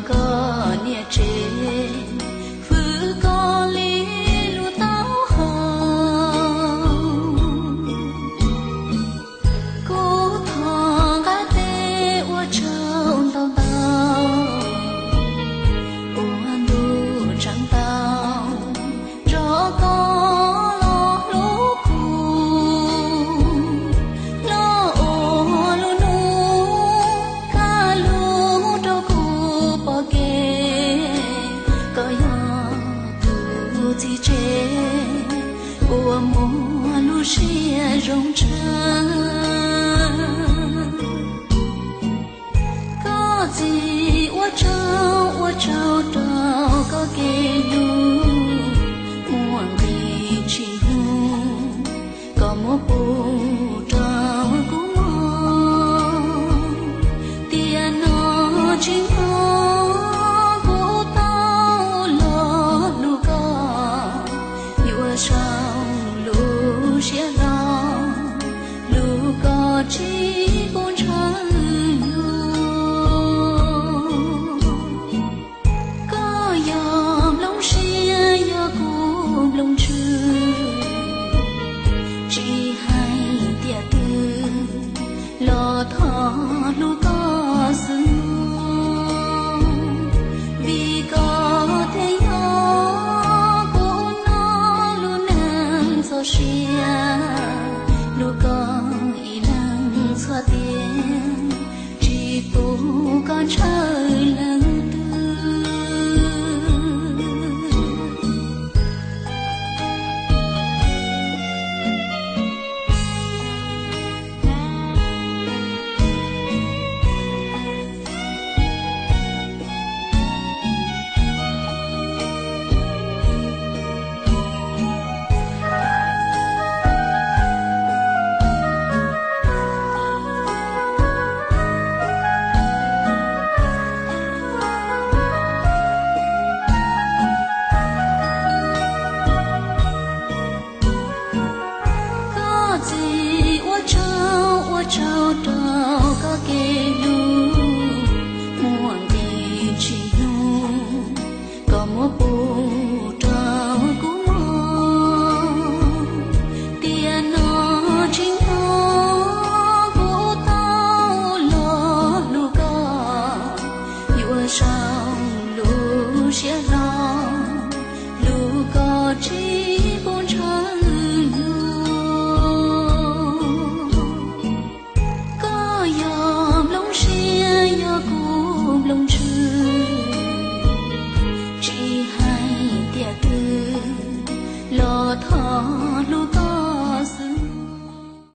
Koj niam tsev hwm koj li lub taub hau, kuv thov nqa tes ua tsaug ntau ntau, ua ntu tsaug ntau, nrog koj los hlub kuv, los ua lub hnub kaj lug rau kuv pom kev. Koj yog tus txiv tsev uas muaj lub siab zoo tshaj. Koj txiv, ua tsaug ua tsaug rau koj kev hlub muaj nqis tsis hnub, koj muab pub rau kuv mog. Tiam no tsis nco kuv tau los hlub koj, yuav sau lub siab hlo hlub koj tsis pub ntshaw yus. Koj yog nplooj siab, yog kuv nplooj ntsws, tsis hais tiam twg los thov hlub koj xwb. Vim koj thiaj yog kuv no lub neej txoj sia, hlub koj ib leeg txhua tiam, tsis pub koj ntshaw leej twg. Koj txiv, ua tsaug ua tsaug rau koj kev hlub muaj nqis tsis hnub, koj muab pub rau kuv mog. Tiam no tsis nco kuv tau los hlub koj, yuav sau lub siab hlo hlub koj tsis pub ntshaw yus. Koj yog nplooj siab, yog kuv nplooj ntsws, tsis hais tiam twg los thov hlub